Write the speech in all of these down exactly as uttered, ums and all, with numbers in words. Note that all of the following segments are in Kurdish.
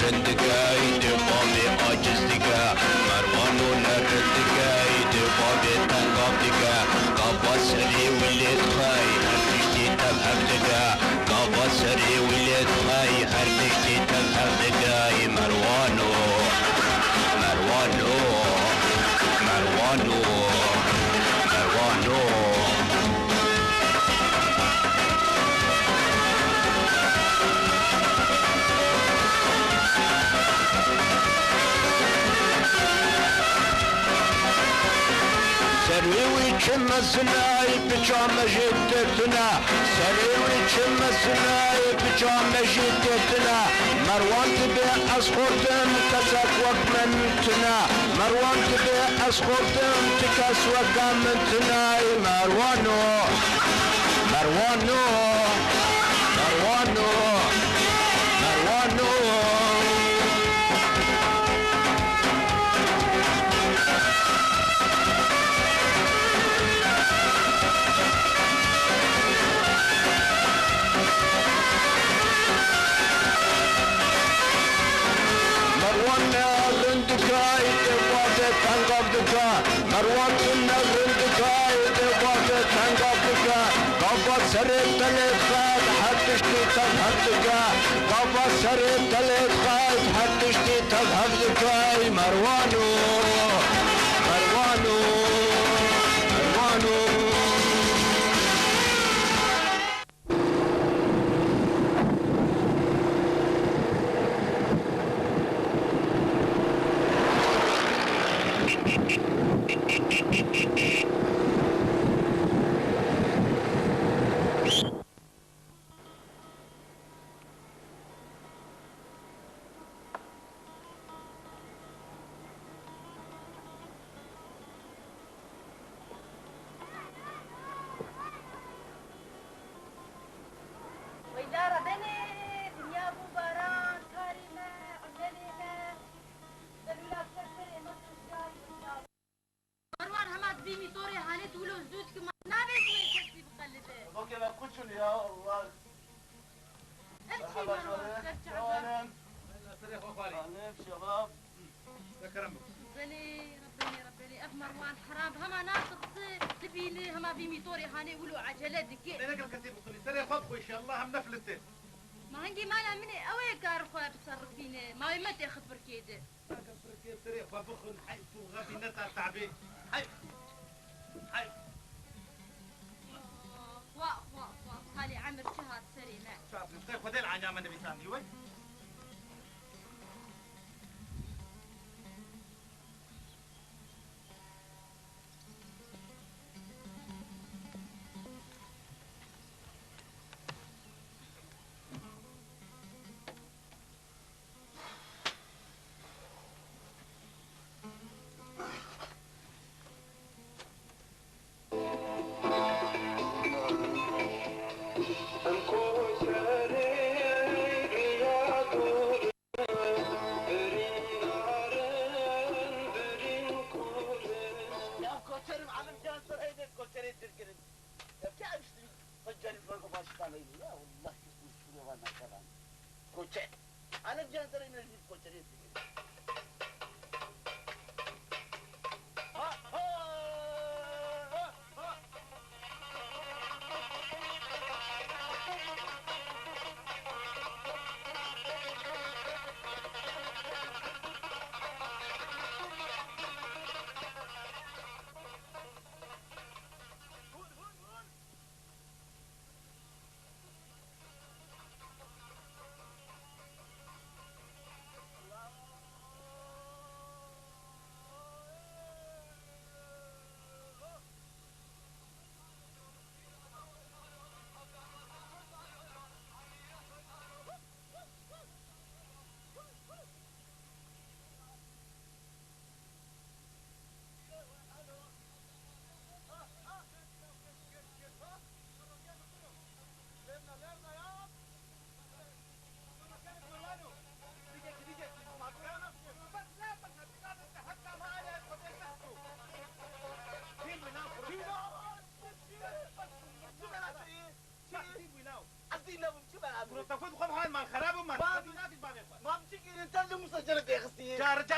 Rind dike, êdî bavê aciz dike, Merwano ne rind dike, êdî bavê tengav dike, gava serê wî lê dixey, her tiştî tev hev dike, gava serê wî lê dixey, her tiştî tev hev dike, ê Merwano, Merwano, Merwano, Merwano. Serê wî çi mezin e, piça me jê tê tune. Serê wî çi mezin e, piça me jê tê tune. Merwan dibe ez xortim, kesek wek min tune. Merwan dibe ez xortim, ti kes weke min tune. Ê Merwano, Merwano, Merwano, Merwano. Merwan ne rind dike, êdî bavê tengav dike. Merwan tu ne rind dike, êdî bavê tengav dike. Gava serê te lê dixet, her tiştî tev hev dike. Gava serê te lê dixet, her tiştî tev hev dike. Ey Merwano, Merwano, Merwano. Weyla re benê, dinya bû baran, karê me, emelê me, zelûla ser serê me tûşa. Merwan hema di vî mîtorê hanê tu wilo zû dikî, ma nabê ji wê kesî biqelide. Bak ya ben kuçun ya Allah. Ev çi Merwan, ser çava. Serê xwe xwarî. Alem şebab. Ve kerem bikû. Belê, Rebbelê, Rebbelê. Ev Merwan heram. Hema natirsi, dibîni, hema vî mîtorê hanê wilo ecele dike. Bê ne gel kesî biqulî. Serê xwe bixwe inşallah hem neflite. Ma hingê mala min e, ew ê kar xwe biserifîne. Ma wê me têxit birkê de. Serê xwe bixwin, heyf û xebîneta tabê. Heyf. Heyf. Xwa, xwa, xwa. Salê emir çi hat serê me. Çi hat, qey Xwedê li anya me nivîsandî wey. Ya koçerim, alım can sarayda koçerê Türk'ünün. Ya ki işte koçerim, ben o başkanıyım ya, Allah ki bu şuraya var ne kadar. Koçer. Alem can sarayına bir koçer etsin. Protokolê xwe bi xwe man xerab û man xebî nakî bavê xwe. Mam çi kirin te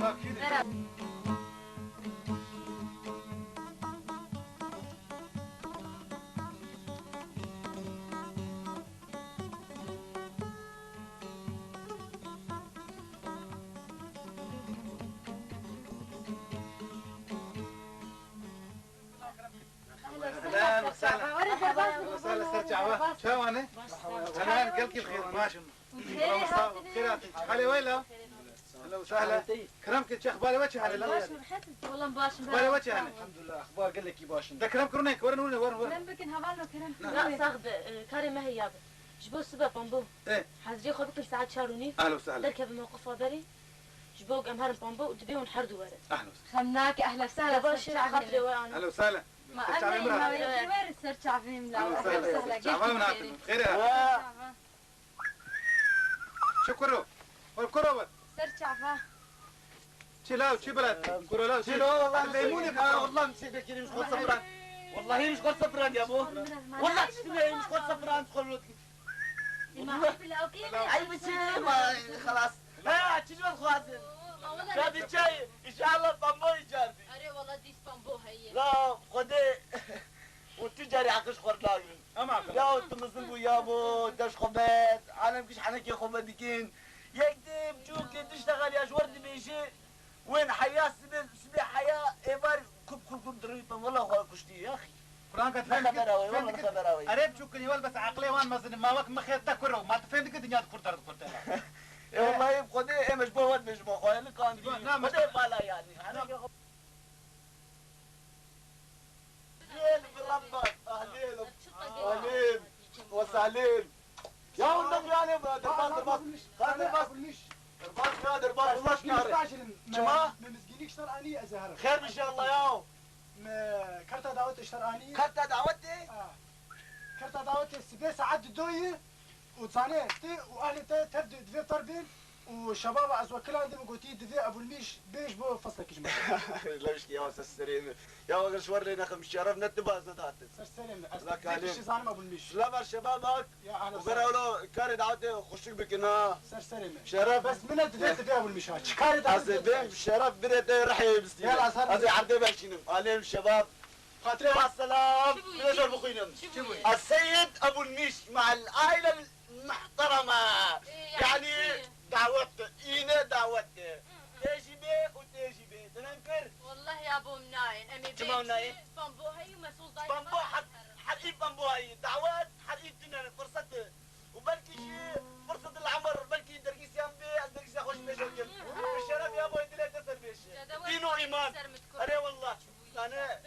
Bak, yürü. Ehlen we sehlen. Merhaba, merhaba, merhaba. Ser çava. Çawa ne? Hemen gel ki xêr, baş in. Xêr hatin. Xêr hatin. Halê we la? Ehlen we sehlen. Kerem ki, çi exbarê we, çi halê la? Baş in, xêr hatin. Wala baş in. Exbarê we çi halê? Elhamdulillah, exbar gelekî baş in. De kerem kirine, werin, werin, werin. Kerem bikin, hevalno kerem. Na, sax be, e, karê me heye be. Ji bo sibe pambo. E. Hezirê xwe bikin saet çar û nîv. Ehlen we sehlen. Derkeve mewqifa berê. Ji bo em herin pambo û divê hûn her du werin. Ehlen we sehlen. Xem nake, ehlen we sehlen. Ya baş e, ser çavê xatirê me. We ana. Ehlen we sehlen. Ma ser em çavê neyê min ma hatin. Werin ser çavê min la. Ehlen we sehlen. Ser çava min hatin. Xêr e. Çava. Çi kuro? Wal kuro wal. Ser çava. Çi law, çi bilat? Kuro law, çi? Çi law, wallah, Leymunê ya, kuro. Wallah, çi bekirî, ji xwe sifran. Wallahî ji xwe sifran ya bo. Wallah, çi ne, ji xwe sifran, ji xwe rot. Eyb çi, ma, xelas. Ha, çi ji we dixwazin? Ka bi çay, inşallah pambo îcar bî. Erê, wala dîs pambo heye. La, Xwedê, û tu carî aqil ji xwe re nagrin. Em aqil. Ya, tu mezin bû, ya bo, deş xwe ber, alem kiş henekê xwe vedikin. Yek dê biçûkê tişta xaliya ji we re dibêje, wên heya sibê, sibê heya êvar kup, kup, kup dirîpin. Wela xwe kuştî, ya xî. Franka ne xebera wê, wela ne xebera wê. Erê biçûk in, wela bes aqilê wan mezin in. Ma wek min xêr te kuro. Ma tu fêm dikî dinya dikurtar, dikurtar. Ê, wellahî bi Xwedê ê me ji bo we dibêjim, xwe li kandî. Na, me Xwedê bala yanî. Hene Ahlîn bi Rabbak. Ahlîn. Ahlîn. Ve sahlîn. Ya hunda filanê be, derbas, derbas. Ka derbas. Derbas ya, derbas, Allah aşkına. Çima? Me mizgînî ji te re anî, ez ê herim. Xêr inşallah ya. Me karta dawetê ji te re anî. Karta dawetê? Ah. Karta dawetê sibê saet dudoyê. Û zanê, tu û ehlê te tev di-, divê tev bên û şebaba ez wekilan dî min gotî, divê Ebûlmîş bê ji bo feslekî ji me. Lewşkî ya, ser serê min. Ya, eger ji we lê nexim, şeref ne tu baze datin. Ser serê min. Ez vê kişî zanim Ebûlmîş. Silava şebabak. Ya, ehlen û bera welo karê dawetê xweşik bikin ha. Ser serê min. Şeref. Bes min ne divê, divê Ebûlmîş ha. Çi karê dawetê? Ez ê bêm şeref birê te rihê bistînim. Ya, ez her... Ez ê erdê veşînim. Alêm şebab. Xatirê. Selam. Çi bûyî? Bira zor bixwînim. Çi bûyî? Eseyid Ebûlmîş me'el aîle muhtereme. Ê, yanî yanî çi? Dawet, îne dawet. Hı, hı. Tê jî bê û tê jî bê. Dinan kir? Welleh ya bo em nayên. Em ê bê. Çima nayên? Pambo heyî û me soz dayî. Pambo her, her î pambo heyî. Dawet her î tune ne, firset e. Û belkî jî firset li emir, belkî dergîsiyan bê, ez dergîsiya xwe jî pêşew kim. Bi şeref ya bo dilê te ser bêşe. Dîn û îman. Erê wallah. Zane,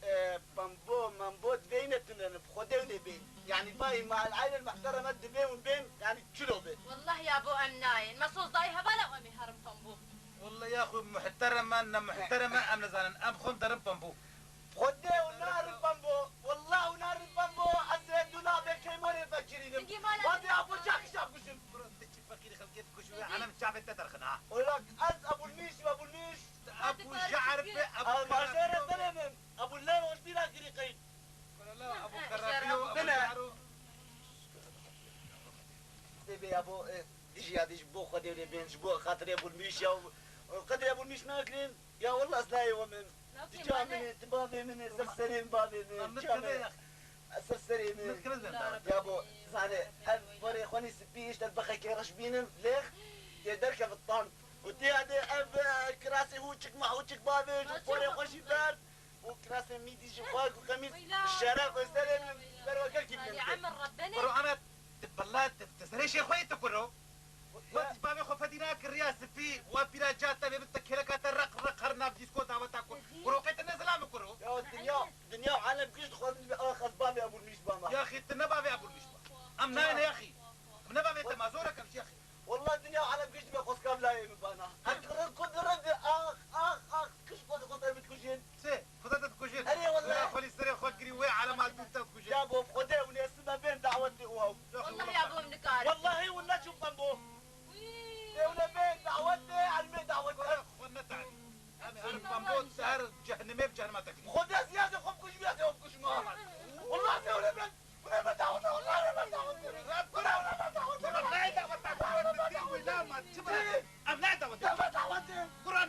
e, pambo, mambo divê ne tune ne, bi Xwedê hûn ê bên. Yanî vay, ma el aîle muhtereme divê hûn bên, yanî çilo bê. Wallah ya bo em nayên. Me soz dayî hevala em ê herin pambo. Wallah ya xwe muhtereme, ne muhtereme, em nizanin. Em xwe derin pambo. Xwedê û narin pambo. Wallah û narin pambo. Ez ê dûna bê keymanê vekirînim. Hingî mala... Hadi ya bo çak şap kuşim. Bro, tu çi fekîrî xelkê dikuşî, wê alem çavê te derxin ha. Ola ez Ebûlmîş, Ebûlmîş. Ebû Je'er be, Ebû Kerrab. Ebû Lewo ji bîra kirî qeyd. Ebû Kerrab, Ebû Je'er. Sê bê ya bo, e, dijî ya dijî bo Xwedê lê bên, ji bo xatirê Ebûlmîş ya, e, qedrê Ebûlmîş nakirin. Ya wallah ez nayê we min. Tu ca min ê, tu bavê min ê, ser serê min bavê min, ca min ê. Ser serê min. Ya bo, zane, ev porê xwe nî spî, îşte bexekê reş bînim, lêx, tê derkevit tan. Û tê de ev, e, kirasê hûçik mehûçik bavê, ji porê xwe jî berd. Û kirasê mîdî ji xwe ku qemîs şeref û serê min, ber we gelkî bînim. Qur'ana, tu bela, tu, tu serê şêxweyê tu kuro. Wek bavê xwe fedî nakir riya spî, wa pîra ca te vê bi te kêleka te req req her nav dîsko daweta ku. Kuro qey te ne zilam kuro. Ya dinya, dinya alem giş dixwazin be ax ez bavê Ebûlmîş bama. Yaxî tu ne bavê Ebûlmîş ba. Em nayne yaxî. Em ne bavê te ma zor e kevş yaxî. Wallah dinya alem giş be xwezka bilayê min bana. Ez rin ku dirin de ax, ax, ax, kiş xwe dixwazin min dikujin. Sê, Xuda te dikujin. Erê, wallah. Xuda xwelî serê xwe kirî wê alema dûr te dikujin. Ya bo Xwedê hûn ê sibe bên dawetê û haw. Wallah ya bo em nikarin. Wallahî hûn neçûn pembo. Wî. Tê hûn ê bên dawetê, elmê dawetê. Xwe netan. Em ê herin pembo, ser cehennemê bi cehennema te kirî. Xwedê ez ya zê xwe bikujim ya zê xwe bikujim ha. Wallah tê hûn ê bên. Hûn ê bên dawetê, wallah hûn ê bên dawetê. Rab Kur'an. Hûn ê bên dawetê. Rab nayê daweta. Daweta, daweta. Em nayê daweta. Daweta, daweta. Kur'an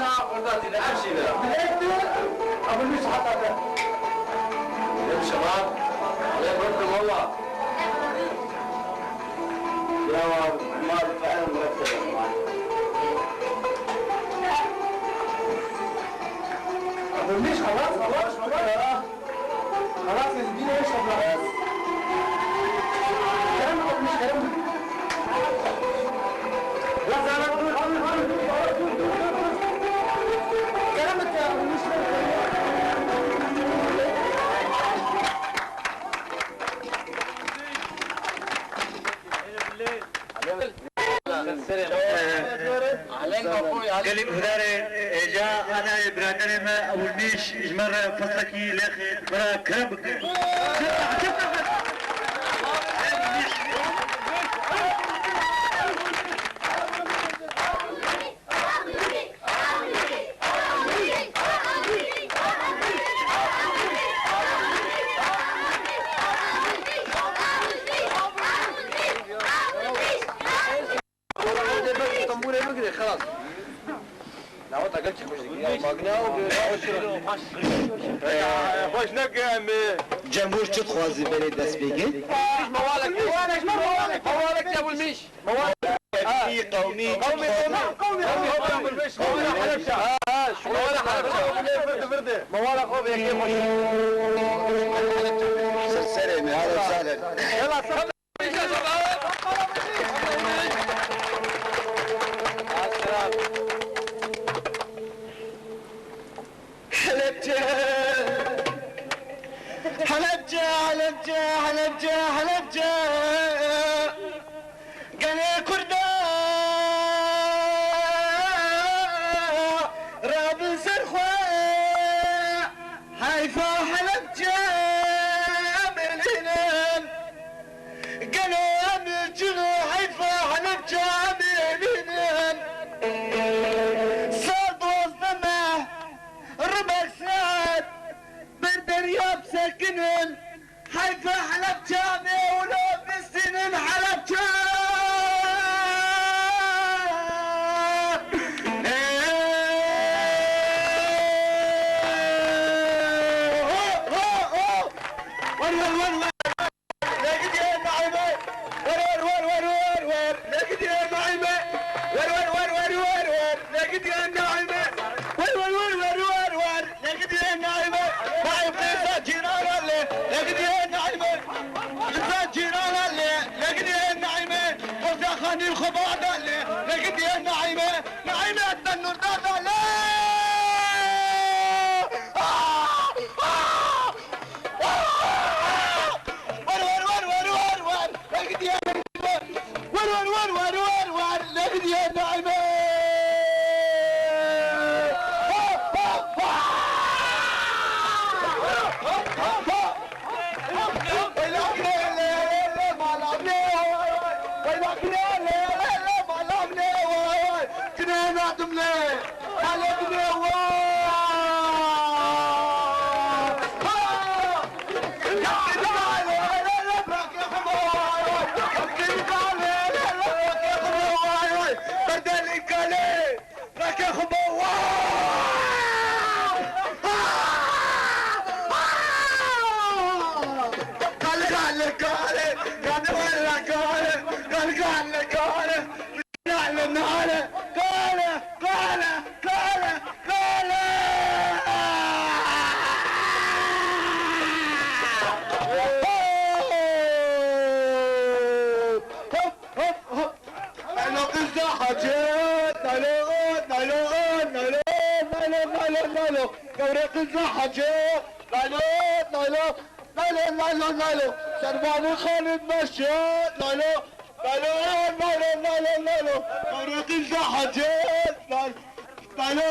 هنا، غرزاتي لأمشي بها. بدأت أبو لويس حتى. يا شباب، الله يبارك والله. يا عمار، فعلا مرتب يا عمار. أبو لويس، خلاص، خلاص، خلاص. خلاص يا زلمة، ايش خلاص؟ كلام مش كلام. لا، لا، لا، لا، لا، لا، لا، لا. Gelî guhdarê hêja, anayê biraderê me Ewilmîş ji me re feslekî lêxê me re kerem bike. Tembûrê bigire, xelas. Lawata gel çi xweş dikir. Ya magna û bi xweş neke em ê. Cemhur çi dixwazî berê destpêkê? Mewalek, mewalek, mewalek ya bulmiş. Mewalek. Qewmî, qewmî, qewmî, qewmî, qewmî, qewmî, qewmî, Helebçe. Ha, ha, şu mewalek Helebçe. Mewalek xwe bi yekê xweş. Ser serê me, hela sahlen. Yala, sahlen. Helebçe, Helebçe, Helebçe, Helebçe, Helebçe. Gelê Kurda rabin ser xwe. Heyfa Helebçe em êlînin. Gelo em çin û heyfa Helebçe em êlînin. Sal duwazdeh meh ribek saet ber derya bisekinin. Heyfa Helebçe em ê wilo bistînin Helebçe. Wer, wer, wer, wer, wer. Negidî Naîme. Wer, wer, wer, wer, wer, wer. Negidî Naîme. Wer, wer, wer, wer, wer, wer. Negidî Naîme. Wer, wer, wer, wer, wer, wer. Negidî Naîme. Naîm qîza cîrana lê. Negidî Naîme. Qîza cîrana lê. Negidî Naîme. Qîza xanî xwe bada lê. Negidî Naîme. Naîme tenûr dada lê. Ah! Ah! Wer, wer, wer, wer, wer, wer. Negidî Naîme. Wer, wer, wer, wer, wer, wer. Negidî Naîme. Nale, nale, kale, kale, kale, kale. Hop, hop, hop. Nalo qîza Hacî, nalo, nalo, nalo. Gewre qîza Hacî, nalo, nalo. Nalo, nalo, nalo. Servanê xanê meşe, nalo, nalo, nalo, nalo, nalo. Nalo, qîza Hacî, nalo, nalo.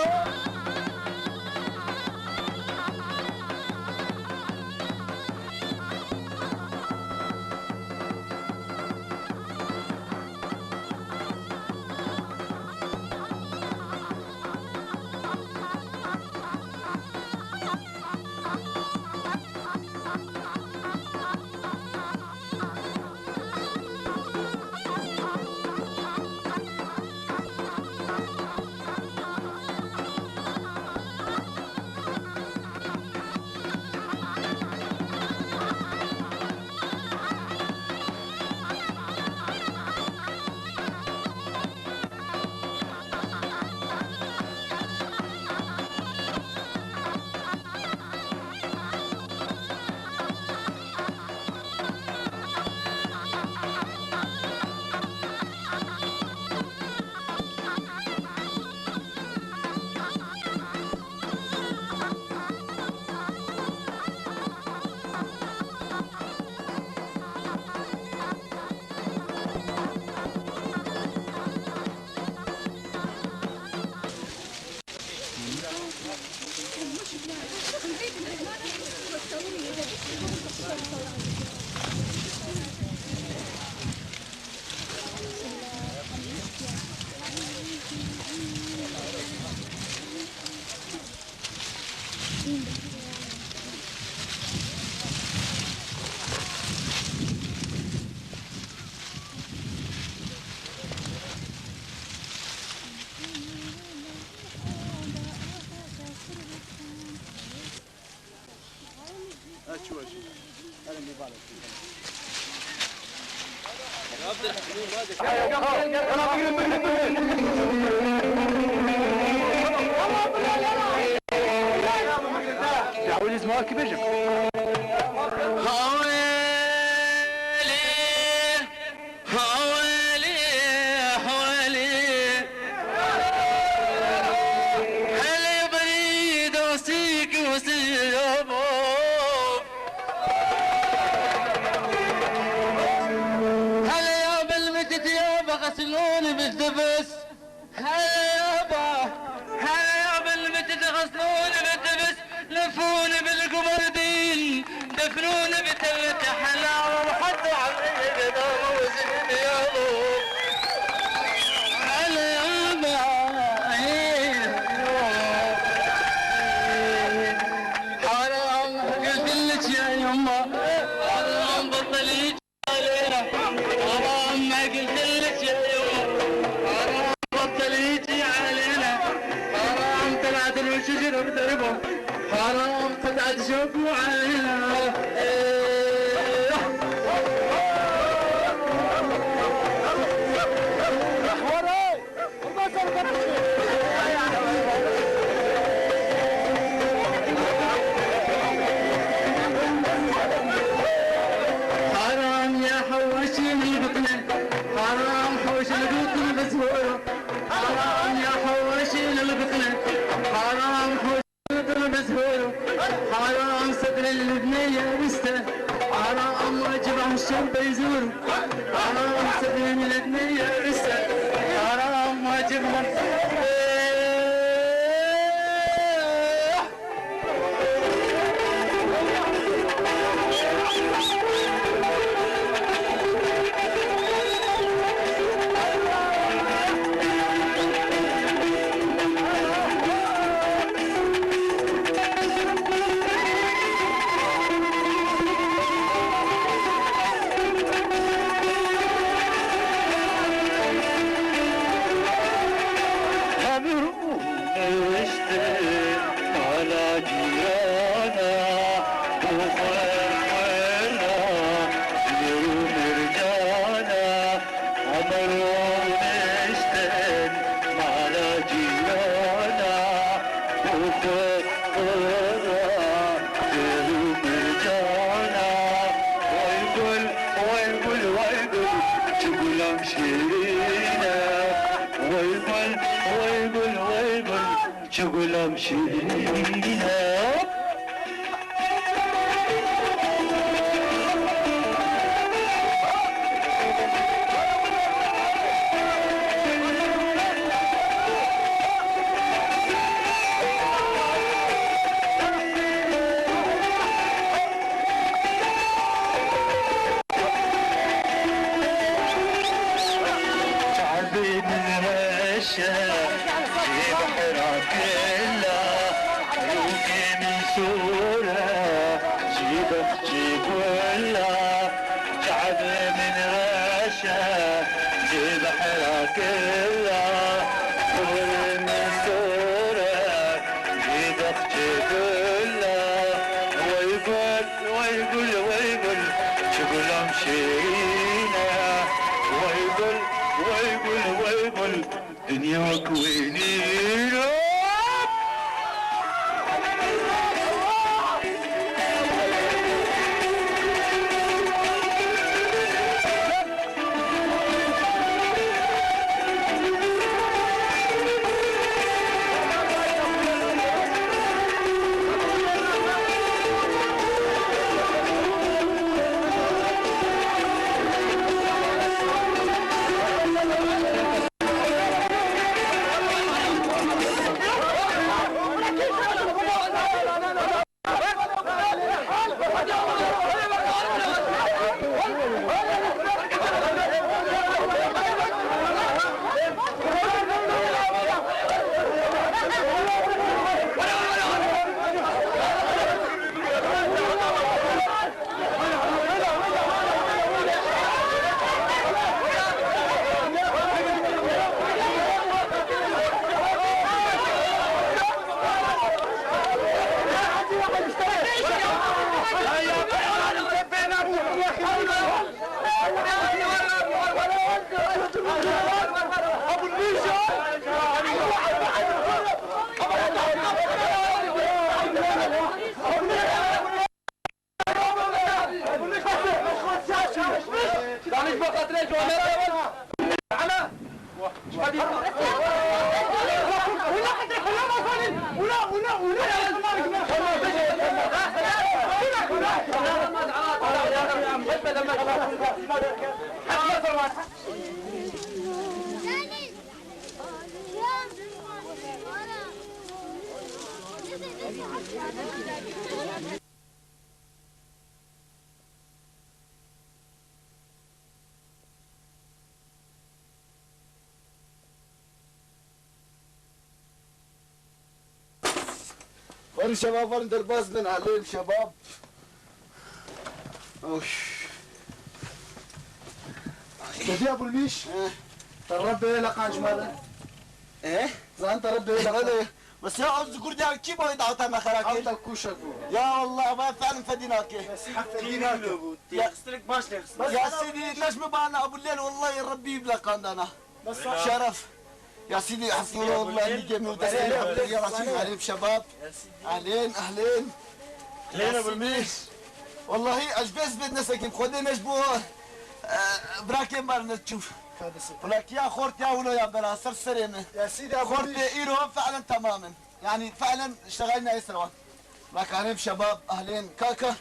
Hawêlê, hawêlê, hawêlê. Hele berî dostî ki wesî ya bo. Hele ya bil mititiya bi xesilûn bi dibis. Hele ya ba, hele ya bil mititi xesilûn bi dibis. Lefûn bil gumardîn, defnûn bi tevete hela. Heta emrê geda mewzin ya bo. Hele ya ba, hey, oh. Haram giltiliç ya yumma, haram bataliç aleyna. Haram giltiliç ya yumma, haram bataliç aleyna. Haram talat ruşu jiro derbo, haram talat jobu aleyna. حرام يا حواشي البطنة، حرام حوش البطن بزهورة. حرام يا حواشي البطنة، حرام حوش البطن بزهورة. حرام صدر البنية بسته، حرام واجب عشان بيزور. حرام صدر البنية بسته، حرام واجب. Niştin mala cîrana, û xwir xwira, jêr û mircana. Emro niştin mala cîrana, û xwir xwira, jêr û mircana. Wey gul, wey gul, wey gul, çi gulam şîrîn e. Wey gul, wey gul, wey gul, çi gulam şîrîn e. Çavê min reş e, jê behra kila, rûkê min sor e, jê bexçê gula. Çavê min reş e, jê behra kila, rûkê min sor e, jê bexçê gula. Wey gul, wey gul, wey gul, çi gulam şîrîn e. Wey gul, wey gul, wey gul, dinya ku wê nîne. Verin şebab, verin derbas bin, alêm şebab. Oş. Kediya bulmiş. He. Te Rebbe le qanc male. E? Zan te Rebbe le qanc. Bes ya, ev zikur diya kî boy daweta me xera kir? Ew te kuşek bû. Ya Allah, me fe'lin fedî nake. Bes hak fedî nake. Ya, ya Sîdî, neş mi bana Ebû Leyl, wellahî Rebbî bila qandana. Şeref. Ya Sîdî, hesbunallah, nîgê min û destê min, ya Rebbî, ya Rebbî, ehlên şebab. Ehlên, ehlên. Ehlên Ebû Leyl. Wellahî, ez bes bêt nesekim, Xwedê neş bo, e, birakên bar neçû. Welakiya xort ya wilo ya bela, ser serê min. Xortê îro fe'len temam in. Yani fe'len iştexalî nayê ser wan. Bak, alêm şebab, ahlên, kaka.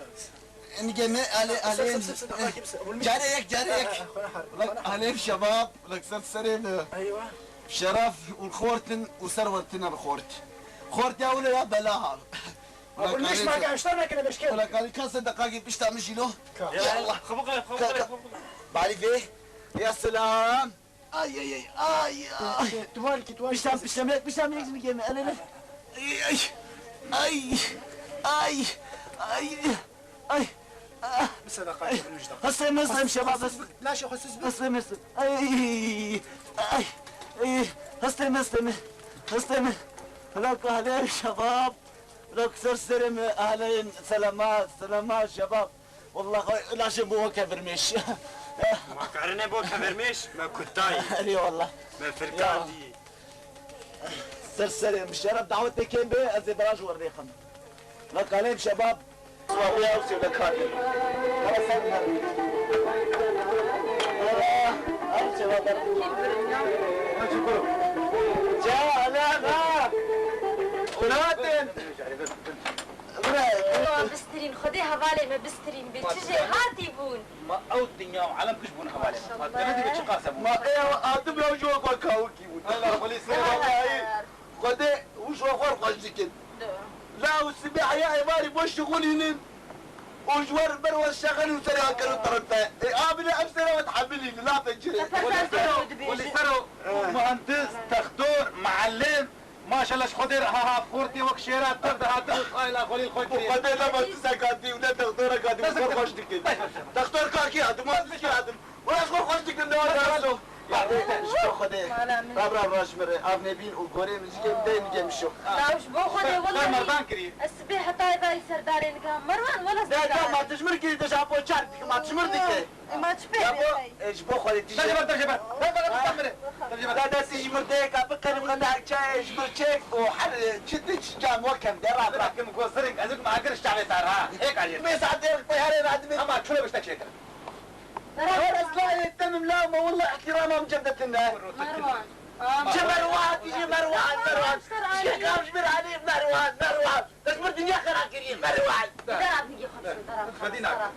Nigê me, alê, alên. Carê yek, carê yek. Bak, alêm şebab, bak, ser serê mi. Şeref û xortin û serwertin xort. Xort ya wilo ya bela ha. Bak, alêm şebab. Bak, alê, kasa deqakê pişta min jî lo. Ya Allah. Balî vê. Ya selam. Ay, ay, ay, ay, ay. Tuvalki, tuvalki. Pişta, pişta, pişta, pişta, pişta, ele, ele. Ay, ay, ay, ay, ay, ay. Mesela kaç, on üç dakika. Hastayım, hastayım, şebap. Hastayım, hastayım. Ay, ay, ay. Hastayım, hastayım. Hastayım. Helal kahve, şebap. Lok ser serê me, ahleyn, selamat, selamat şebab. Wallah, laşê bo kevirmiş. Ma karine bo kevirmiş, me kutayî. Erê wallah. Me firkandî. Ser serê, bi şeref dawetê kêm be, ez ê biraj wervêxim. Lok alem şebab. Wa ya usê be karî. Hara sen her. Hara sen her. Çi kuru. Ca, ala, ha. Unatin. Bira, bistirîn, Xwedê hevalê me bistirîn bê. Çi jêhatî bûn. Ma ew dinya û alem kişt bûn hevalê me. Ma te nedîbe çi qase bûn. Ma ew adim ya ji we kawikî bûn. Allah xwelî ser. Wellahî. Xwedê û ji we xwe xweş dikin. La û sibê heya êvarî bo şixulînin. Û ji we ber we şexel û serê akero terete. Ê, abine em serê we dihemilînin, la pencere. Xwelî ser o, xwelî ser o. Muhendis, textor, muallim. Maşallah, ji Xwedê re ha, ha, xortê wek şêra tev de hatin û xayla xwelî li xwe kiriye. Xwedê nema tu sekatî û ne textorek hatî, xwe xweş dikin. Textor kakî hatim, muhendis kî hatim. Wela ji xwe xweş dikin, dewa deraso. Ji bo Xwedê. Rav, rav, rav ji min re. Av nebîn û gorê min zikê min dey nigê min şo. Law ji bo Xwedê, wela merdan kiriye. Ez sibê heta êvarî serdarê nigam. Merwan, wela. Ne, ne, ma tu ji min kirî, tu ji bo çar dikim, ma tu ji min dike. Ma çi pê. Ya bo, e, ji bo Xwedê tijî. Derje ber, derje ber. Ber, ber, ber, ber. Derje ber. Da, da, tijî mirdeyeka biqelim, qedehek çayê ji mir çêk û her, e, çi diç cam wekem de, ra, ra. Kim go ziring, ez û kim agir ji çavê tar, ha. Hêk agir. Bê saetê koy herê radimê. Ama çilo bişte çêtir. Her eslayê temim la, ma wallah ihtiramam cevdetin ne. Merwan. Çi Merwan, tijî Merwan, Merwan. Şêx Kamş bir Ali Merwan, Merwan. Ez mir dinya xera kiriye, Merwan. Dera bigî xwe, dera. Fedî nak.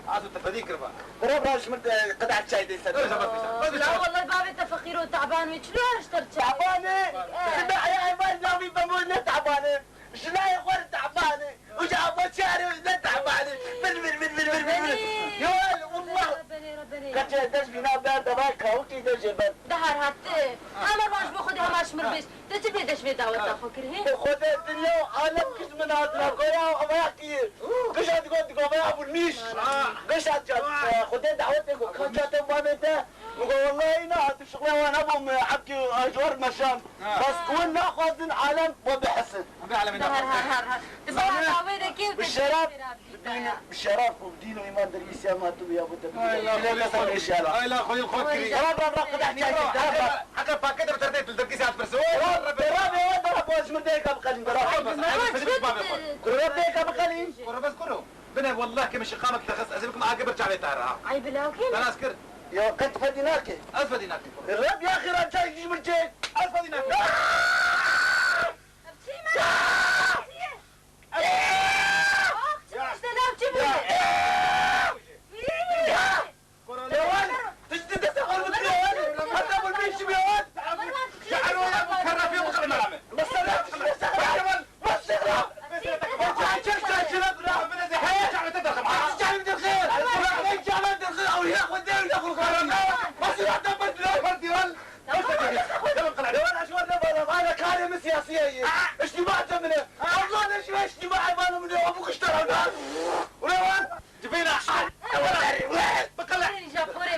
Azo te fedî kiriba. Bira, bira, ji mir de qedeh çay de ser. Öyle zaman bir şey. La wallahi bavê te feqîr û teban wê çilo her ji te çay. Teban e. Eh. Sibê heya êvarî navî bemo ne teban e. Ji layê xwe re teban e. Û ji abo çare ne teban e. Vir, vir, vir. Yo, wallah. Rebbenê, Rebbenê. Kaçê dest bîna ber de va kawikî de jê ber. Dehar hat. Hema roj bo Xwedê hema ji mir bêj. Te çi pê deş vê daweta xwe kir, hê? Xwedê dinya û alem kişt min hat nakoya û eva yaqî. Kişa digot, digot, eva ya bulmîş. Kişa digot, Xwedê dawetê ku kaça te bavê te. Min got, wellahî nehatim şixula wan hebûm, hebkî ji we re meşand. Bes win naxwazin alem we bihesin. Her, her, her, her. Ti bana dawê de kê bi şeref. Bi dîn, bi şeref û bi dîn û îman dergîsiya ma tu ya bu te. Ay, la, xwelî xwe. Ay, la, xwelî xwe kirî. Rab, rab, rab, qedah çay çek, rab, rab. Heke pakete bi terdê tu dergîsiya tu pirsi. Rab, rab, rab, rab, ji mir dêka biqelîn, rab. Ay, bi me rab, dêka biqelîn. Kuro bes kuro. Bine, wallah, ke min şiqamek te xist, ez ê bikim age bir çavê te re, ha. Ay, bila, okey. Xelas kir. Ya qet fedî nake. Ez fedî nakim. Reb ya xêra çay ji min çek. Ez fedî nakim. Ev çi me? Ev çi ye? Ax, çi işte ne, çi bu? Lewan, tiştî destê xwe bikire wan. Heta bu beşi be wan. Şe'ro ya bu kerrafê bikire mera me. Mesela tiştî destê xwe bikire wan.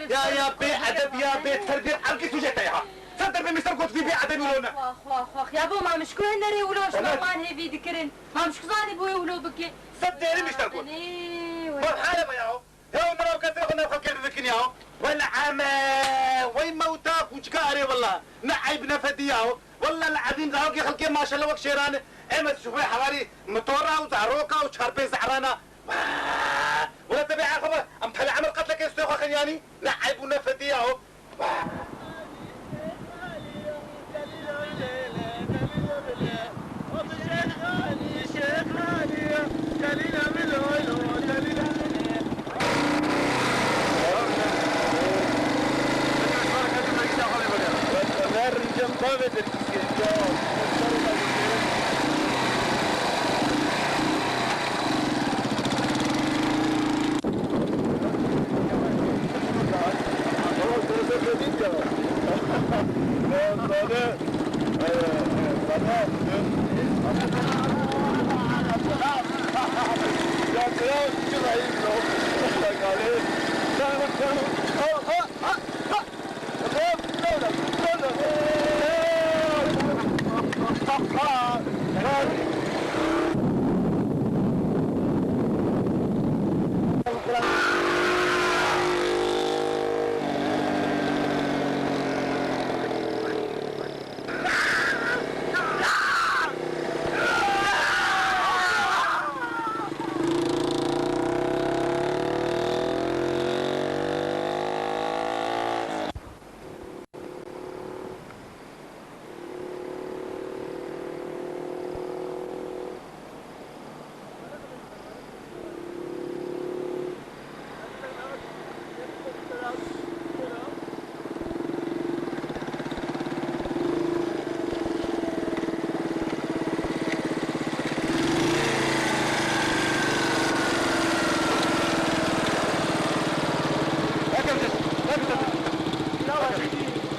Ya, ya, bê edeb ya, bê terbiyet, erkî tu jê te ya. Sen terbiyet mi ser got vî bê edebî lo ne? Xwa, xwa, xwa, xwa. Ya bo mamişko hindere ulo şlaman hêvî dikirin. Mamişko zanî bûye wilo bike. Sed dêrî mişter got. Nê, we. Bak, hale be ya. Ya, mira kesê xwe nav xelkê dikin ya. Wele ame, wey mewta kûçika erê wela. Ne eyb ne fedî ya. Wele li ezîm zarokê xelkê maşallah wek şêran e. Em ez şufê hewarî motora û zaroka û çar pênc ze'rana. Wele te bê erxwe be. Em tele emir qetlekê stê xwe xinyanî. Ne eyb û ne fedî ya.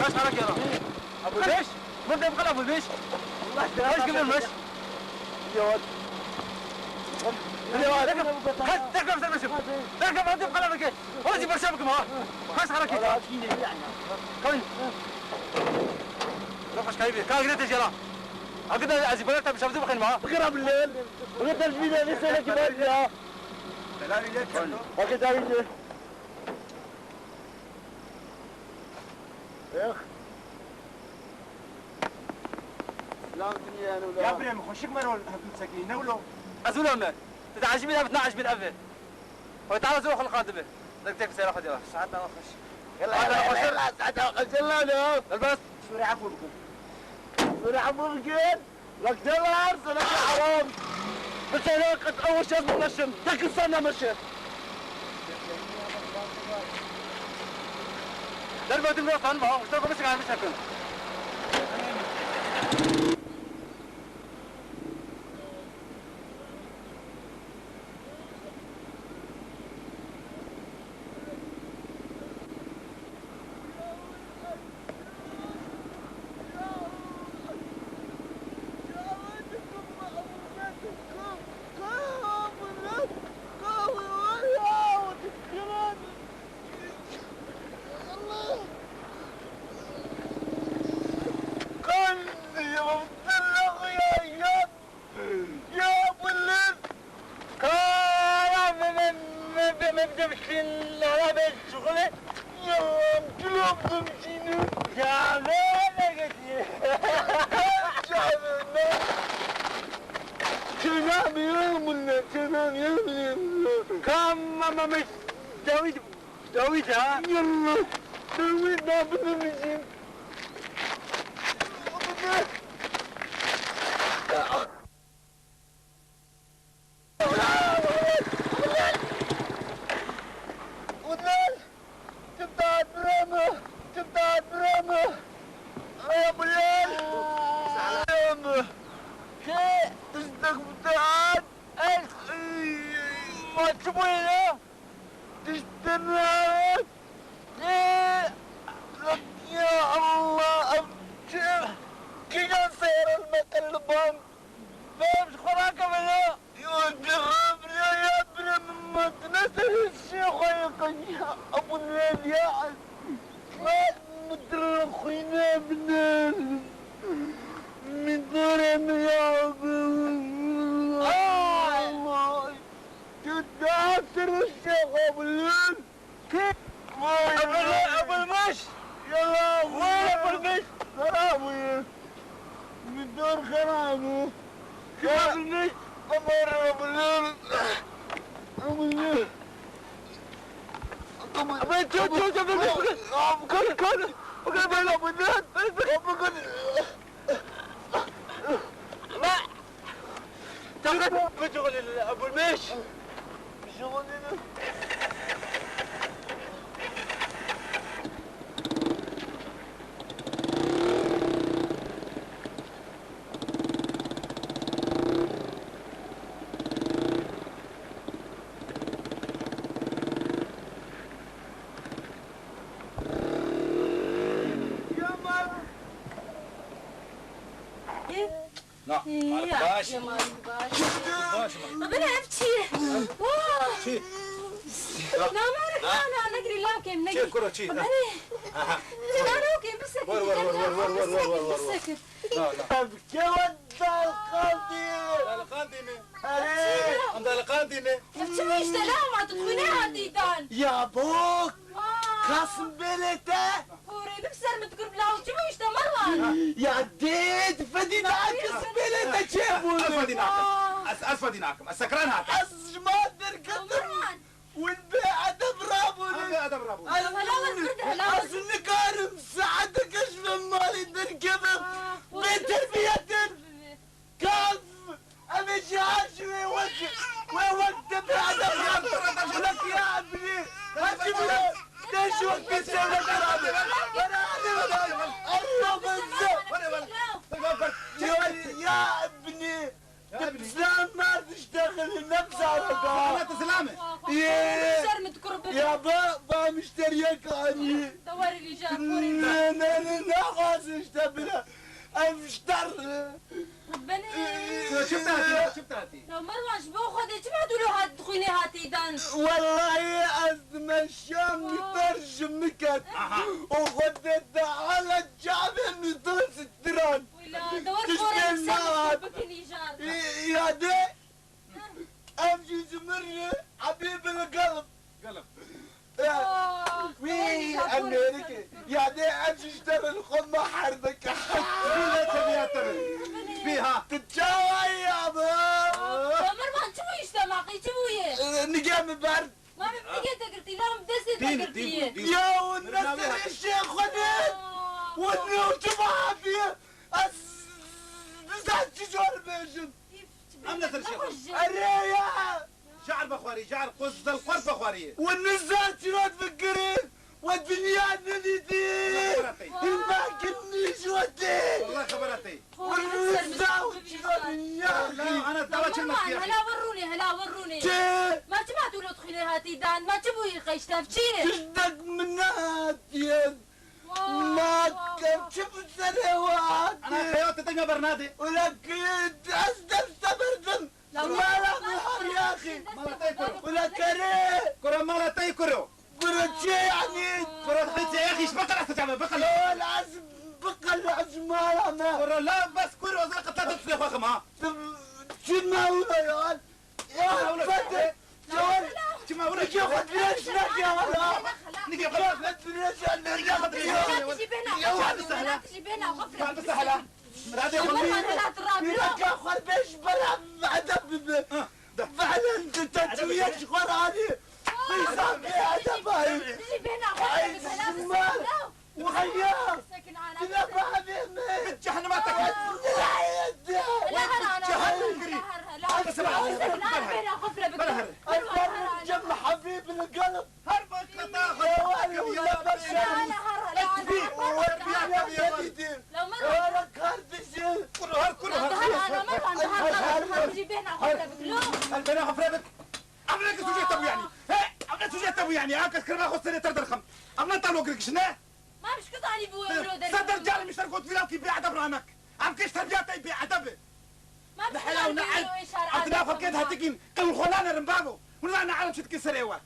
Kaç para kira? Abu Beş? Min pê bixin Abu Beş. Beş gimir meş. Ya. Ya, derkef, kaç, derkef, sen meşim. Derkef, hadi bixin Abu Beş. Wala zî berşa bikim ha. Kaç para kira? Kayın. Rafış kaybı. Ka gire tecela. Akıda azibara tabi şabzı bakın ha. Bıkır abi lan. Bıkır tabi bir de ne söyle ki ben ya. Helal ile. Akıda iyi. Ex. Silam dinyê eno la. Ya birê min xweşik me rol hevdû sekî, ne wilo? Ez wilo me. Tu dê ecibî ev, ne ecibî ev e. Xwedê Teala zor xelqan dibe. Dek tek sera xwedê. Saet ava xweş. Yalla, yalla, yalla, saet ava xweş, yalla, yalla. Helbest. Sûrê efû bikin. Sûrê efû bikin. Lak delar, sana ki haram. Mesela qet ew şez bimeşin. Tek insan nemeşin. Derve dim raftan ma, usta bana sigara mı sakın. Ya, ya, ya, ya, ya, ya, Kara me, me, me, me, me, me, me, me, şin, ara be, şuxule. Ya, gülüm, gülüm, şinu. Ya, ne, ne, ne, ne. Canım, ne? Çözemiyorum bunları, çözemiyorum. Tamam, ama David, David, ha? Yallah. Wî nabinimijîn. Ulan! Çi tat birê min! Çi tat birê min! Ay, Bilal! Birê min! Kê tiştek bi te hat? Ey! Ma çi bûye ya? Tiştin hat! Ê! Ya Allah! Ev çi? Kîjan seyre li me qeliban? Bêm ji xwe rakeve ya! Yo, birê, birê, ya birê min, ma tu ne serê şêxo yê qenî ya, Ebû Nêr ya. Min tu li xwînê bine. Min dorê min ya. Ay! Tu daha serê şêxo bilin. Kî? Vay, Ebul, vay. Ebul Meş! Yala, vay, Ebul Meş! Xerab bûye. Min dor xerab bû. Kî Ebul Meş? Ebul, Ebul, Ebul. Ebul, ço, ço, ço, Ebul Meş, bakın. Bakın, bakın. Ebul, Ebul. Çakat, bicixulî li Ebûlmêş. Bicixulî li. Na, Mark baş. Baş mı? Baba, ev çi ye? Wah! Çi? Na, Mark, na, na, negirî, lawkêm, negirî. Çi, kuro, çi? Baba, ne? Aha. Çi, na, lawkêm, bisekir. Wor, wor, wor, wor, wor, wor, wor, wor. Bisekir. Na, na. Ev kewa dalqandî. Dalqandî mi? Erê. Em dalqandî ne? Ev çi bû işte, la, ma tu xwînê hatî dan. Ya bok. Aa. Kas belê te? Porê min ser min dikur bila û çi bû işte Merwan? Ya dê, fedî nakim, belê te çê bû? Ez fedî nakim. Ez, ez fedî nakim. Ez sekran hatim. Ez ji ma derketim. Merwan. Win bê edeb rabûn. Em bê edeb rabûn. Ez, hela wer girde, hela wer. Ez nikarim saeteke ji vê malê derkevim. Aa, bê terbiyetin. Kav! Em ê jî her ji wê wek, wê wek te pê edeb rabin. Wek ya ebnî. Her ji wê te ji wek pê sewre kirabe. Were hadi were. Erro benze. Ya, ya ebnî. Te pislan mar diştexilî, ne pisara da. Ana te silame. Ye. Ser mi dikur bi. Ya ba, ba müşteriyek anî. Te were lîja, porê. Ne, ne, ne, ne xwaz işte bile. Ev şter. Benê. Yo, çi bitatî, yo, çi bitatî? Ya Merwan, ji bo Xwedê çima tu lo hat xwînê hatî dan? Wellahî ez dimeşiyam, mîtor ji min ket. Aha. Û Xwedê Teala çavê mîtor stiran. Wila, de wer porê min ser bikin îjar. Ya de. Ev jî ji min re Ebî bil Gelb. Gelb. Eh, ah, wî, wî, Amerîkê. Ya dê ev jî ji te re li xwe me her bike. Bî ne tebiya te be. Bî ha. Tu çawa yî abi? Ah, Mervan, çi bû işte maqî, çi bûye? Eh, nigê min ber. Ma min nigê te girtî, la min destê te girtî. Ya, û ne serê şêxo ne. Ah. Û ne û çi bahafiye. Ez nizan çi jor bêjim. Em ne ser şêxo. Erê ya! Jar bexwarî, jar, quzzel qurt bexwarî. We nizan çira difikirin, we dinya nedîtî. Hilma kinî ji we tê. Wallah xebera tê. We nizan çira dinya. Ana dava çi metiya. Hela wir rûnê, hela wir rûnê. Çi? Ma çima tu lo dixwînê hatî dan? Ma çi bûyî qey ji tev çi ye? Tiştek min nehatiye. Ma ke çi bi serê we hatî? Ana xeya te tenga bernadê. Ula ki ez dest seberdim. Mala min har yaxî. Mala te kuro. Ula kerê. Kuro mala te kuro. Kuro çi yanî? Kuro xitê yaxî, iş bikil ez çabe, bikil. Ula ez bikil ez mala me. Kuro la bes kuro, ez qitla te xwe xema. Çi me ula yan? Ya, Fetih, Cewher, çima were? Nike xwe dirêj neke wala. Nike xwe dirêj neke. Nike xwe dirêj neke. Nike xwe dirêj neke. Nike xwe dirêj neke. Radê xwe dirêj neke. Nike xwe dirêj bera edeb bibe. Fehlen tu te çiye ji xwe radî. Qîsa Hadi bay. Ay, şişman. Hayır. Dile bavê min. Cehennema te kir. Ela her ana. Cehennema kir. Ela her. Ela her. Ela her. Ela her. Ela her. Ela her. Her bi qeta xwe. Ela her. Ela her. Ela her. Ela her. Ela her. Ela kardeşim. Kuro her, kuro her. Her ana me van. Her ana me van. Jî bêhna xwe bik. Lo. Bêhna xwe bik. Evlek sujet te bû yani. He? Evlek sujet te bû yani. Ha kes kirma xwe serê te derxim. Evlek te lo girkiş ne? Mam şku zanî bû ew lo derxim. Sed der car mişter got vîlav kî bêedeb ranak. Ev kes terbiyat te bêedeb. Mam şku zanî bû ew şer. Adına faket hatikin. Qewl xwe nanerim bavo. Hûn zanî alem çi dikin serê we.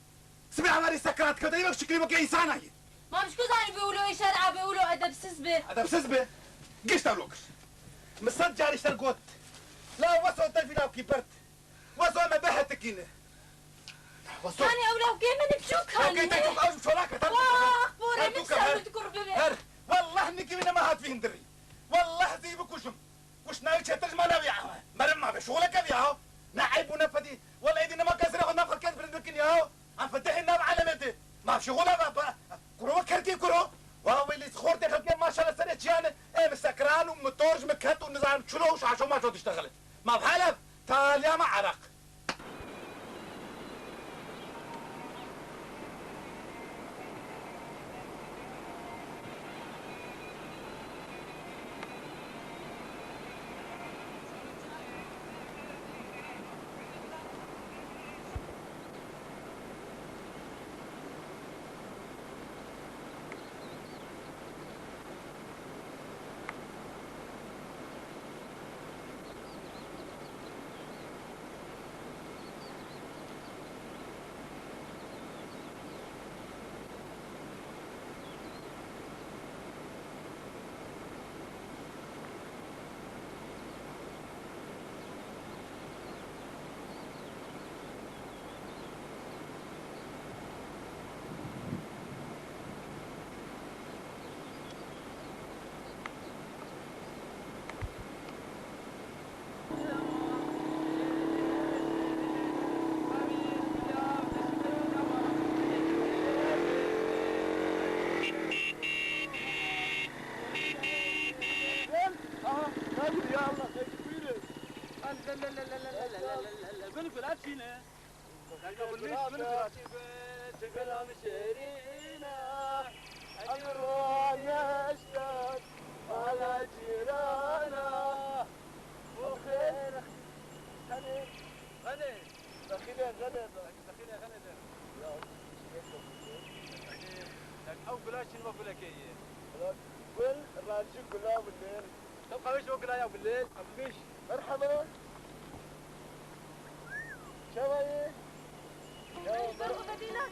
Sibê hevalê sekrat kewte, wek şiklî weke însana ye. Mam ji ku zanî bi wilo şer'a bi wilo edebsiz bi? Edebsiz bi? Giş te wilo kir. Min sed carî ji te got. La weso te vî lawkî bert. Weso me bihetikîne. Weso. Yanî ew lawkê min biçûk kanî. Lawkê te çok az çolak e. Wah, borê min ser min dikur bibe. Her. Wallah nikî wî nema hat vî hindirî. Wallah zî bikujim. Kuşt navî çetir ji mala wî awe. Meriv mabe şixuleke vî aw. Ne eyb û ne fedî. Wele êdî nema kesirê xwe nav xelkê bilind bikin ya. Em fetihê nav alemê di. Ma şixula ve ba. Kuro we kerkê kuro. Wa wê lî xortê xelkê maşala serê çiyane. Ê mi sekran û mi tor ji mi ket û nizanim çilo û şaşo maşo diştexile. Ma helev taliya me Iraq. Bexîlê xelê be. Bexîlê xelê be. Ya, ew gula çin ve gulekê ye. Gul, rajî gula bilêl. Ew qawê ji o gula ya bilêl. Ew bilêl. Merhaba. Çawa ye? Ya, Ew mer- Bedîna.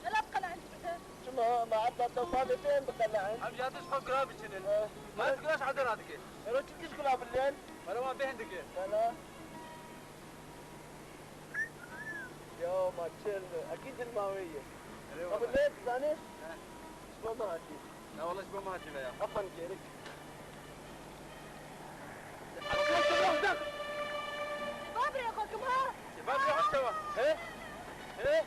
Ela biqele'in. Çima? Ma ebda te bavê te em biqele'in. Em ya diş xwe gula biçinin. Eh. Ma ez gula ji erdê radike. Ero çi diş gula bilêl? Ero wan bêhn dike. Bela. Ya ma çêl, ekîd dil ma wê ye. Erê wala. Ew lê dizanî? He. Ji bo me hatî. Na wala ji bo me hatî veya. Efendim gerik. Babrê xwe kim ha? Babrê xwe çawa? He? He?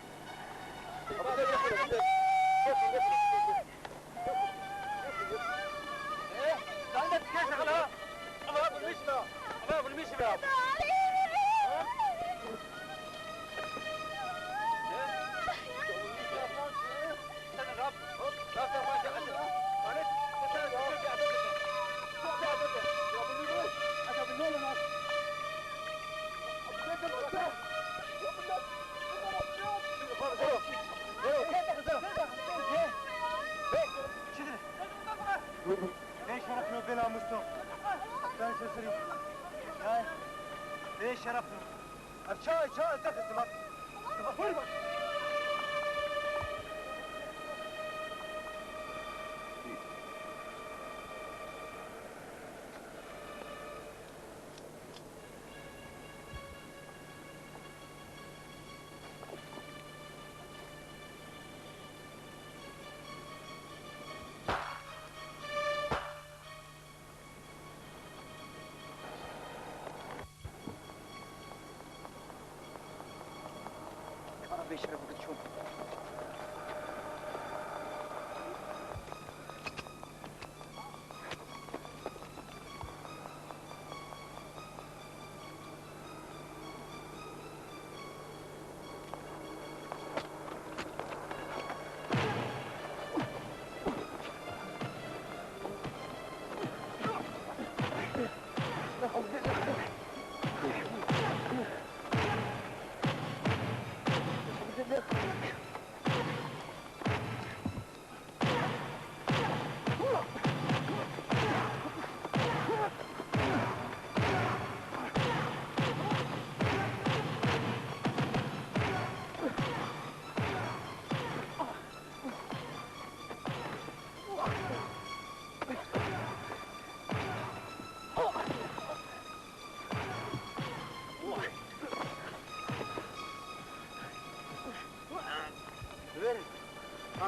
Bê şeref lo bê namusno. Sen sesirî. Çay. Bê şeref lo. Ev çay, çay, te xizmet. Buyur bak. Ara bê şeref bikin çûn.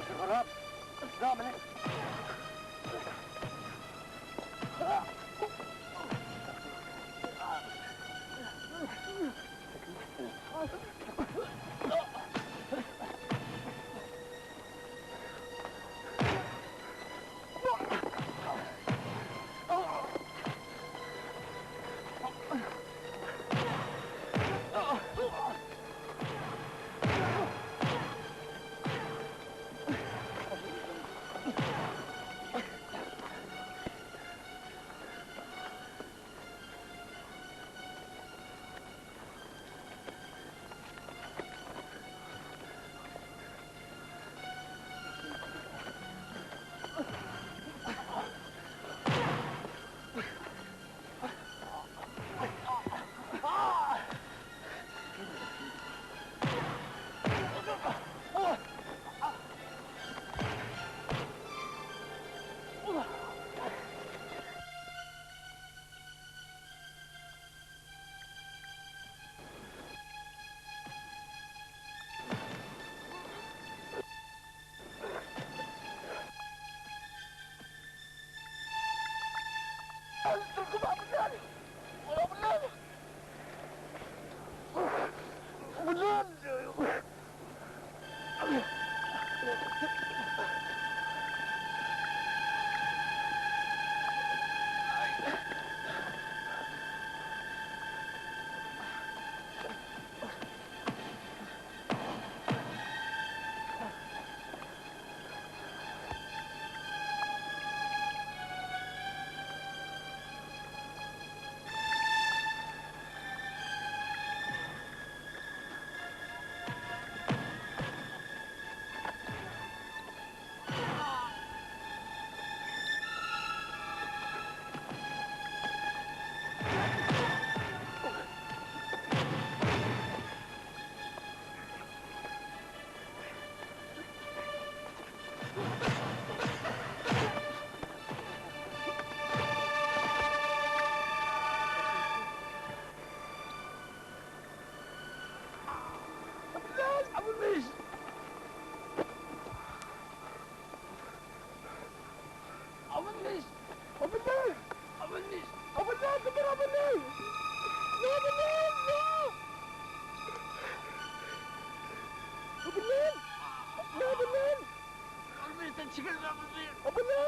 Xerab. Damine. Abinî! Abinî! Abinî! Abinî! Abinî! Abinî! No, Abinî! No! Abinî! No, Abinî! Abinî, te çi kir, Abinî? Abinî!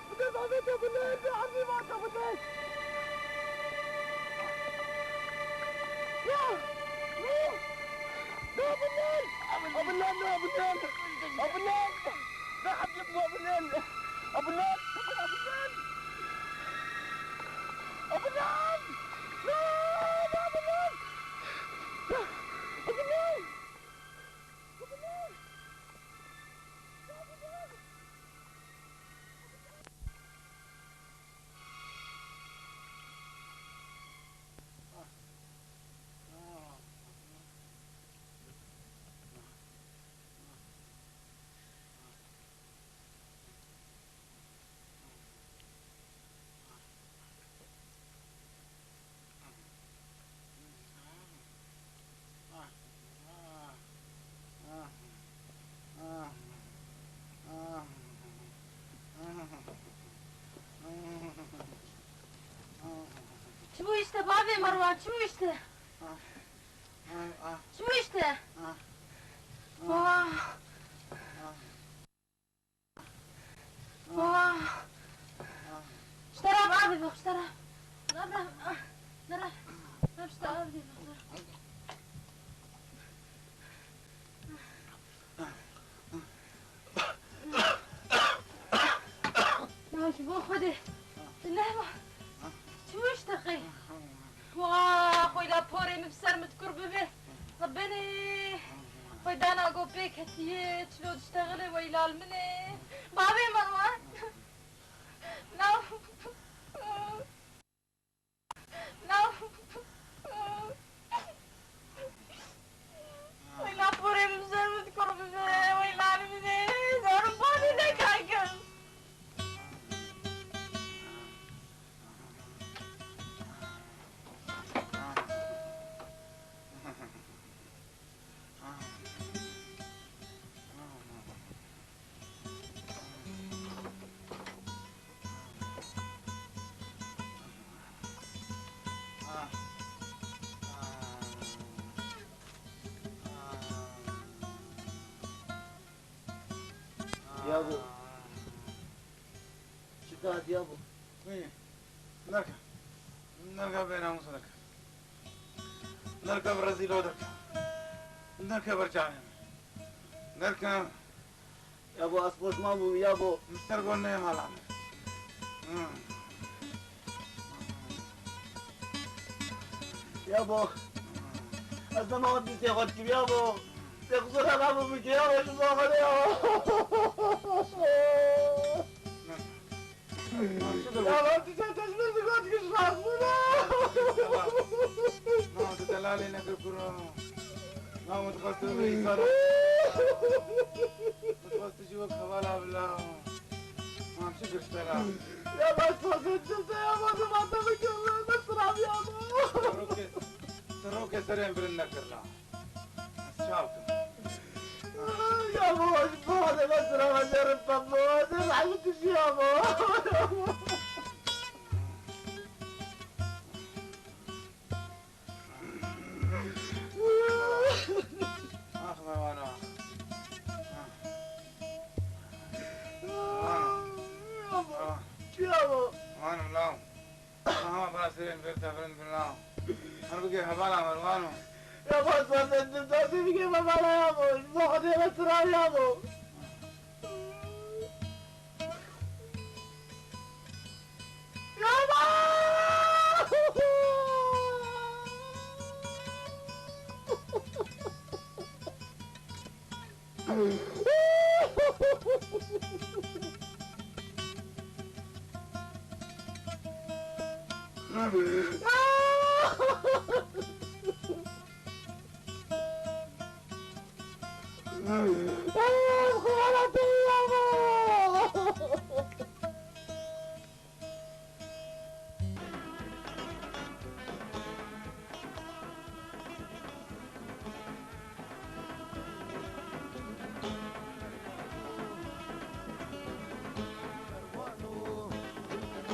Bi dest avêt, Abinî! Bi erdî vat, Abinî! No! No! No, Abinî! Abinî! Abinî, no, Abinî! Abinî! Abinî! Abinî! Abinî! Abinî! Abinî! Çi bû işte bavê Merwan, çi bû işte? Çi bû işte? Wah! Wah! Ji te re avê bixwe, ji te re. Rab, rab, ah, rab, rab, ji te avê bixwe. Ya ji bo Xwedê. Tu nehma. Çi wişte qey? Wa, xweyla porê min bi ser min dikur bibe. Rebbenê. Xwedana go pê ketiye, çilo diştexile weyla li min e. Bavê Merwan. Na. Na. Weyla porê min ser min dikur bibe, weyla li min e, zarim bavê nekakim. Yabo. Çi kat yabo? Wî. Derke. Derke bênamûs derke. Derke bi rezîlo derke. Derke ber çavê min. Derke. Yabo, ez poşman bûm, yabo. Min ser got neyê mala min. Hmm. Yabo. Ez dema dîsê xwe dikim, yabo. Tê qisûra me bû bike, yabo, ji bo Xwedê, yabo. Yabo, tu çend tecmil digot, giş rast bûne. Na, tu delalê nekir kuro. Na, min dixwest tu bibî îsar. Min dixwest tu jî wek hevala bila. Mam çi girştela. Ya baş sazet çete ya, bana mata mı görüyor, nasıl abi ya? Te rokê, te rokê serên bilind nekirina. Ez çav kim? Ya bu, bu adama sıra vererim ben bu. Ne lanet iş ya bu. Ax, me wano. Wano. Çi ya bu? Wano, law. Aha, bira serên bir tefirin bin law. Her bige hevala me, wano. Ya bu sen de, de, de, de, bige hevala ya bu. Bu kadar sıra ya bu.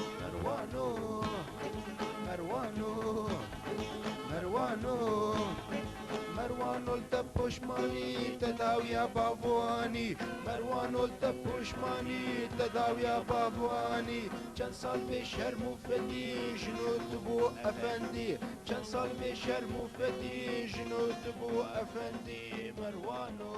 Merwano, Merwano, Merwano, Merwano, Merwano, li te poşmanî, te dawiya bavwanî. Merwano, li te poşmanî, te dawiya bavwanî. Çend sal bê şerm û fedî, jino tu bû efendî. Çend sal bê şerm û fedî, jino tu bû efendî. Merwano.